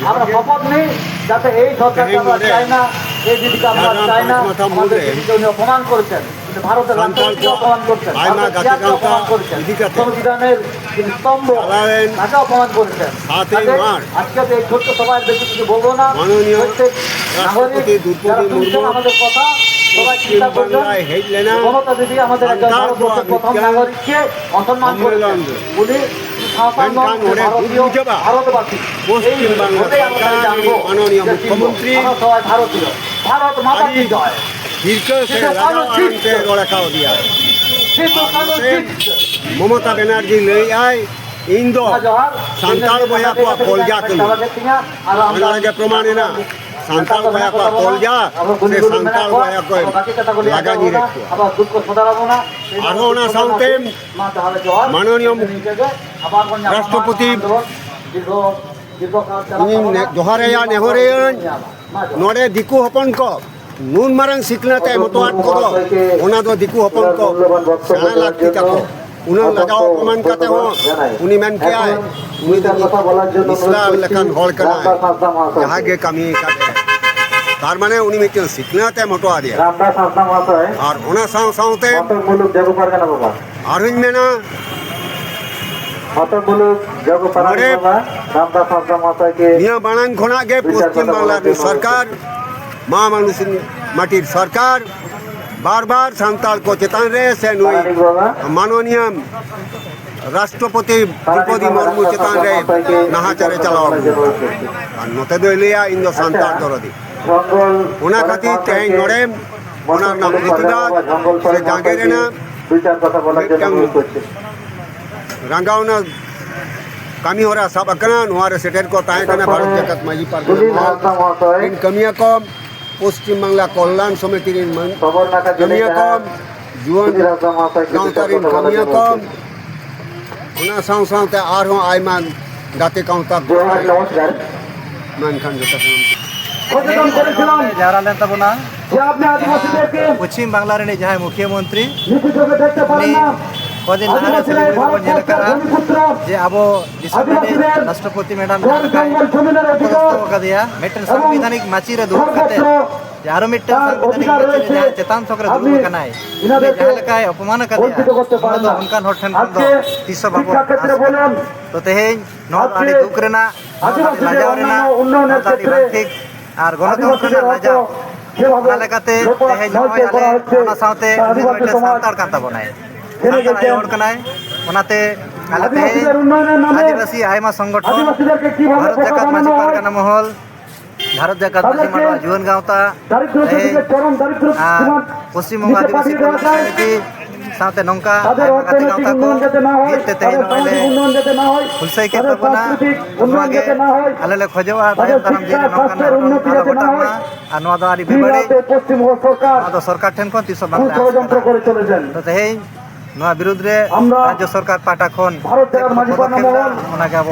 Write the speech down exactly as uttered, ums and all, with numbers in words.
আমরা শপথ নিই যাতে এই সরকারকে আমরা চাই না, এই দিদিকে আমরা চাই না। আমাদের দিদিকে উনি অপমান করেছেন, উনি ভারতের রাষ্ট্রপতিকে অপমান করেছেন, ভারতের চেয়ারকে অপমান করেছেন, সংবিধানের যিনি স্তম্ভ, তাকে অপমান করেছেন। আজকে এই ছোট্ট সভায় বেশি কিছু বলবো না। প্রত্যেক নাগরিক যারা শুনছেন আমাদের কথা, সবাই চিন্তা করবেন। মমতা দিদি আমাদের একজন ভারতবর্ষের প্রথম নাগরিককে অসম্মান করেছেন। উনি সাঁওতাল নন, উনি ভারতীয়, ভারতবাসী। পশ্চিমবাংলার সরকার, মাননীয় মুখ্যমন্ত্রী ভারত মাতা কি জয়। ᱫᱤᱨᱠᱟᱹ ᱥᱮ ᱞᱟᱡᱟᱣ ᱟᱲᱟᱝ ᱛᱮ ᱨᱚᱲ ᱨᱟᱠᱟᱵ ᱟᱫᱮᱭᱟ᱾ ᱥᱤᱫᱩ ᱠᱟᱹᱱᱦᱩ ᱪᱤᱛ᱾ ᱢᱚᱢᱚᱛᱟ ᱵᱮᱱᱟᱨᱡᱤ ᱞᱟᱹᱭᱮᱫᱼᱟᱭ, ᱤᱧ ᱫᱚ ᱥᱟᱱᱛᱟᱲ ᱵᱚᱭᱦᱟ ᱠᱚᱣᱟᱜ ᱠᱚᱞᱡᱟ ᱠᱟᱹᱱᱟᱹᱧ᱾ ᱚᱱᱟ ᱜᱮ ᱯᱨᱚᱢᱟᱱ ᱮᱱᱟ᱾ ᱥᱟᱱᱛᱟᱲ ᱵᱚᱭᱦᱟ ᱠᱚᱣᱟᱜ ᱠᱚᱞᱡᱟ ᱥᱮ ᱥᱟᱱᱛᱟᱲ ᱵᱚᱭᱦᱟ ᱠᱚ ᱞᱟᱜᱟ ᱧᱤᱨᱮᱫ ᱠᱚᱣᱟ᱾ ᱟᱨᱦᱚᱸ ᱚᱱᱟ ᱥᱟᱶᱛᱮ ᱢᱟᱱᱚᱱᱤᱭᱚ ᱨᱟᱥᱴᱨᱚᱯᱚᱛᱤ ᱤᱧᱤᱧ ᱡᱚᱦᱟᱨᱟᱭᱟ, ᱱᱮᱦᱚᱨᱟᱭᱟᱹᱧ, ᱱᱚᱰᱮ ᱫᱤᱠᱩ ᱦᱚᱯᱚᱱ ᱠᱚ ᱱᱩᱱ ᱢᱟᱨᱟᱝ ᱥᱤᱠᱷᱱᱟᱹᱛ ᱮ ᱦᱚᱴᱚᱣᱟᱫ ᱠᱚᱫᱚ, ᱚᱱᱟ ᱫᱚ ᱫᱤᱠᱩ ᱦᱚᱯᱚᱱ ᱠᱚ ᱥᱮᱬᱟ ᱞᱟᱹᱠᱛᱤ ᱛᱟᱠᱚ᱾ ᱩᱱᱟᱹᱜ ᱞᱟᱡᱟᱣ ᱚᱯᱚᱢᱟᱱ ᱠᱟᱛᱮ ᱦᱚᱸ ᱩᱱᱤ ᱢᱮᱱ ᱠᱮᱜᱼᱟᱭ, ᱩᱱᱤ ᱫᱚ ᱢᱤᱫ ᱢᱤᱥᱨᱟ ᱞᱮᱠᱟᱱ ᱦᱚᱲ ᱠᱟᱱᱟᱭ, ᱡᱟᱦᱟᱸ ᱜᱮ ᱠᱟᱹᱢᱤ ᱠᱟᱛᱮ᱾ ᱛᱟᱨ ᱢᱟᱱᱮ ᱩᱱᱤ ᱢᱤᱫᱴᱮᱱ ᱥᱤᱠᱷᱱᱟᱹᱛ ᱮ ᱦᱚᱴᱚ ᱟᱫᱮᱭᱟ᱾ ᱨᱟᱢᱫᱟᱥ ᱦᱟᱸᱥᱫᱟ ᱢᱚᱦᱟᱥᱚᱭ, ᱟᱨ ᱚᱱᱟ ᱥᱟᱶ ᱥᱟᱶᱛᱮ ᱢᱚᱛᱚ ᱢᱩᱞᱩᱠ ᱡᱟᱹᱜᱩ ᱯᱟᱨᱜᱟᱱᱟ ᱵᱟᱵᱟ᱾ ᱟᱨᱦᱚᱸᱧ ᱢᱮᱱᱟ, ᱢᱚᱛᱚ ᱢᱩᱞᱩᱠ ᱡᱟᱹᱜᱩ ᱯᱟᱨᱜᱟᱱᱟ ᱱᱚᱰᱮ ᱵᱟᱵᱟ ᱨᱟᱢᱫᱟᱥ ᱦᱟᱸᱥᱫᱟ ᱢᱚᱦᱟᱥᱚᱭ ᱜᱮ ᱱᱤᱭᱟᱹ ᱢᱟᱲᱟᱝ ᱠᱷᱚᱱᱟᱜ ᱜᱮ ᱵᱤᱪᱟᱨ ᱯᱚᱥᱪᱤᱢ ᱠᱚᱫᱚ ᱵᱟᱝᱞᱟ ᱵᱚᱞᱚ ᱨᱤᱱᱤᱡ ᱡᱮᱢᱚᱱ ᱥᱚᱨᱠᱟᱨ, ᱢᱟ ᱢᱟᱱᱩᱥᱤᱱ ᱢᱟᱴᱤᱨ ᱥᱚᱨᱠᱟᱨ ᱵᱟᱨ ᱵᱟᱨ ᱥᱟᱱᱛᱟᱲ ᱠᱚ ᱪᱮᱛᱟᱱ ᱨᱮ ᱥᱮ ᱱᱩᱭ ᱯᱟᱨᱟᱱᱤᱠ ᱵᱟᱵᱟ, ᱢᱟᱱᱚᱱᱤᱭᱟᱹ ᱨᱟᱥᱴᱨᱚᱯᱚᱛᱤ ᱯᱟᱨᱟᱱᱤᱠ ᱫᱨᱚᱯᱚᱫᱤ ᱵᱟᱵᱟ ᱢᱩᱨᱢᱩ ᱨᱟᱢᱫᱟᱥ ᱪᱮᱛᱟᱱ ᱦᱟᱸᱥᱫᱟ ᱨᱮ ᱢᱚᱦᱟᱥᱚᱭ ᱜᱮ ᱱᱟᱦᱟᱪᱟᱨᱮ ᱵᱤᱪᱟᱨ ᱠᱚᱫᱚ ᱪᱟᱞᱟᱣ ᱵᱚᱞᱚ ᱟᱹᱜᱩ ᱡᱮᱢᱚᱱ ᱠᱟᱫᱟ᱾ ᱟᱨ ᱱᱚᱛᱮ ᱫᱚᱭ ᱞᱟᱹᱭᱟ, "ᱤᱧ ᱫᱚ ᱥᱟᱱᱛᱟᱲ ᱟᱪᱪᱷᱟ, ᱫᱚᱨᱚᱫᱤ᱾" ᱡᱚᱝᱜᱚᱞ ᱚᱱᱟ ᱠᱷᱟᱹᱛᱤᱨ ᱛᱮᱦᱮᱧ ᱱᱚᱰᱮ ᱚᱱᱟ ᱨᱮᱱᱟᱜ ᱯᱨᱚᱛᱤᱵᱟᱫ ᱥᱮ ᱡᱟᱸᱜᱮ ᱨᱮᱱᱟᱜ ᱢᱤᱫᱴᱟᱝ ᱨᱟᱸᱜᱟᱣᱱᱟ ᱠᱟᱹᱢᱤ ᱦᱚᱨᱟ ᱥᱟᱵ ᱟᱠᱟᱱᱟ᱾ ᱱᱚᱣᱟ ᱨᱮ ᱥᱮᱴᱮᱨ ᱠᱚ ᱛᱟᱦᱮᱸ ᱠᱟᱱᱟ ᱵᱷᱟᱨᱚᱛ ᱡᱟᱠᱟᱛ ᱢᱟᱹᱡᱷᱤ ᱯᱟᱨᱜᱟᱱᱟ ᱢᱚᱦᱚᱞ ᱨᱮᱱ ᱠᱟᱹᱢᱤᱭᱟᱹ ᱠᱚ, ᱯᱚᱥᱪᱤᱢ ᱵᱟᱝᱞᱟ ᱠᱚᱞᱭᱟᱱ ᱥᱚᱢᱤᱛᱤ ᱨᱮᱱ ᱢᱟᱹᱱ-, ᱠᱟᱹᱢᱤᱭᱟᱹ ᱠᱚ, ᱡᱩᱣᱟᱹᱱ ᱜᱟᱶᱛᱟ ᱨᱮᱱ ᱠᱟᱹᱢᱤᱭᱟᱹ ᱠᱚ, ᱚᱱᱟ ᱥᱟᱶ ᱥᱟᱶᱛᱮ ᱟᱨᱦᱚᱸ ᱟᱭᱢᱟ ᱜᱟᱛᱮ ᱜᱟᱶᱛᱟ ᱠᱚ, ᱡᱚᱦᱟᱨ, ᱱᱚᱢᱚᱥᱠᱟᱨ᱾ ᱢᱮᱱᱠᱷᱟᱱ ᱡᱚᱛᱚ ᱥᱟᱱᱟᱢ ᱡᱟᱣᱨᱟ ᱞᱮᱱ ᱛᱟᱵᱚᱱᱟ᱾ ᱯᱚᱪᱷᱤᱢ ᱵᱟᱝᱞᱟ ᱨᱤᱱᱤᱡ ᱡᱟᱦᱟᱸᱭ ᱢᱩᱠᱷᱭᱟᱹ ᱢᱚᱱᱛᱨᱤ, ᱩᱱᱤ ᱠᱚᱫᱤᱱ ᱞᱟᱦᱟᱨᱮ ᱥᱤᱞᱤᱜᱩᱲᱤ ᱨᱮᱵᱚᱱ ᱧᱮᱞ ᱟᱠᱟᱫᱼᱟ ᱡᱮ ᱟᱵᱚ ᱫᱤᱥᱚᱢ ᱨᱤᱱᱤᱡ ᱨᱟᱥᱴᱨᱚᱯᱚᱛᱤ ᱢᱮᱰᱟᱢ ᱡᱟᱦᱟᱸ ᱞᱮᱠᱟᱭ ᱫᱚᱦᱚ ᱟᱠᱟᱫᱮᱭᱟ, ᱢᱤᱫᱴᱮᱱ ᱥᱟᱝᱵᱤᱫᱷᱟᱱᱤᱠ ᱢᱟᱹᱪᱤ ᱨᱮ ᱫᱩᱲᱩᱵ ᱠᱟᱛᱮ ᱡᱮ ᱟᱨᱚ ᱢᱤᱫᱴᱮᱱ ᱥᱟᱝᱵᱤᱫᱷᱟᱱᱤᱠ ᱢᱟᱹᱪᱤ ᱨᱮ ᱡᱟᱦᱟᱸᱭ ᱪᱮᱛᱟᱱ ᱛᱷᱚᱠ ᱨᱮ ᱫᱩᱲᱩᱵ ᱟᱠᱟᱱᱟᱭ, ᱩᱱᱤ ᱡᱟᱦᱟᱸ ᱞᱮᱠᱟᱭ ᱚᱯᱚᱢᱟᱱ ᱟᱠᱟᱫᱮᱭᱟ, ᱚᱱᱟ ᱫᱚ ᱚᱱᱠᱟᱱ ᱦᱚᱲ ᱴᱷᱮᱱ ᱠᱷᱚᱱ ᱫᱚ ᱛᱤᱥ ᱦᱚᱸ ᱵᱟᱵᱚᱱ ᱟᱸᱥ ᱠᱟᱜᱼᱟ᱾ ᱛᱚ ᱛᱮᱦᱮᱧ ᱱᱚᱣᱟ ᱫᱚ ᱟᱹᱰᱤ ᱫᱩᱠ ᱨᱮᱱᱟᱜ, ᱱᱚᱣᱟ ᱫᱚ ᱟᱹᱰᱤ ᱞᱟᱡᱟᱣ ᱨᱮᱱᱟᱜ, ᱱᱚᱣᱟ ᱫᱚ ᱟᱹᱰᱤ ᱵᱟᱝ ᱴᱷᱤᱠ, ᱟᱨ ᱜᱚᱱᱚᱛᱚᱱᱛᱨᱚ ᱨᱮᱱᱟᱜ ᱞᱟᱡᱟᱣ᱾ ᱚᱱᱟ ᱞᱮᱠᱟᱛᱮ ᱛᱮᱦᱮᱧ ᱱᱚᱜᱼᱚᱭ ᱟᱞᱮ ᱚᱱᱟ ᱥᱟᱶᱛᱮ ᱩᱱᱤ ᱫᱚ ᱢᱤᱫᱴᱮᱱ ᱥᱟᱱᱛᱟᱲ ᱠᱟᱱ ᱛᱟᱵᱚᱱᱟᱭ, ᱥᱟᱱᱛᱟᱲ ᱟᱭᱳ ᱦᱚᱲ ᱠᱟᱱᱟᱭ᱾ ᱚᱱᱟᱛᱮ ᱟᱞᱮ ᱛᱮᱦᱮᱧ ᱟᱹᱫᱤᱵᱟᱹᱥᱤ ᱟᱭᱢᱟ ᱥᱚᱝᱜᱚᱴᱷᱚᱱ, ᱵᱷᱟᱨᱚᱛ ᱡᱟᱠᱟᱛ ᱢᱟᱹᱡᱷᱤ ᱯᱟᱨᱜᱟᱱᱟ ᱢᱚᱦᱚᱞ, ᱵᱷᱟᱨᱚᱛ ᱡᱟᱠᱟᱛ ᱢᱟᱹᱡᱷᱤ ᱢᱟᱰᱣᱟ ᱡᱩᱣᱟᱹᱱ ᱜᱟᱶᱛᱟ, ᱛᱮᱦᱮᱧ ᱟᱨ ᱯᱚᱥᱪᱤᱢ ᱵᱚᱝᱜᱚ ᱟᱹᱫᱤᱵᱟᱹᱥᱤ ᱠᱚᱞᱭᱟᱱ ᱥᱚᱢᱤᱛᱤ ᱥᱟᱶᱛᱮ ᱱᱚᱝᱠᱟ ᱟᱭᱢᱟ ᱜᱟᱛᱮ ᱜᱟᱶᱛᱟ ᱠᱚ ᱢᱤᱫ ᱛᱮ ᱛᱮᱦᱮᱧ ᱱᱚᱜᱼᱚᱭ ᱞᱮ ᱦᱩᱞᱥᱟᱹᱭ ᱠᱮᱫ ᱛᱟᱵᱚᱱᱟ᱾ ᱱᱚᱣᱟ ᱜᱮ ᱟᱞᱮ ᱞᱮ ᱠᱷᱚᱡᱚᱜᱼᱟ, ᱛᱟᱭᱚᱢ ᱫᱟᱨᱟᱢ ᱫᱤᱱ ᱨᱮ ᱱᱚᱝᱠᱟᱱ ᱜᱷᱚᱴᱚᱱᱟ ᱟᱞᱚ ᱜᱷᱚᱴᱟᱜ ᱢᱟ᱾ ᱟᱨ ᱱᱚᱣᱟ ᱫᱚ ᱟᱹᱰᱤ ᱵᱮᱵᱟᱹᱲᱤᱡ, ᱱᱚᱣᱟ ᱫᱚ ᱥᱚᱨᱠᱟᱨ ᱴᱷᱮᱱ ᱠᱷᱚᱱ ᱛᱤᱥ ᱦᱚᱸ ᱵᱟᱝ ᱞᱮ ᱟᱸᱥ ᱠᱟᱱᱟ᱾ ᱛᱚ ᱛᱮᱦᱮᱧ ᱱᱚᱣᱟ ᱵᱤᱨᱩᱫᱽ ᱨᱮ ᱨᱟᱡᱽᱡᱚ ᱥᱚᱨᱠᱟᱨ ᱯᱟᱦᱴᱟ ᱠᱷᱚᱱ ᱪᱮᱫ ᱠᱚ ᱯᱚᱫᱚᱠᱷᱮᱯ ᱮᱫᱟ, ᱚᱱᱟ ᱜᱮ ᱟᱵᱚ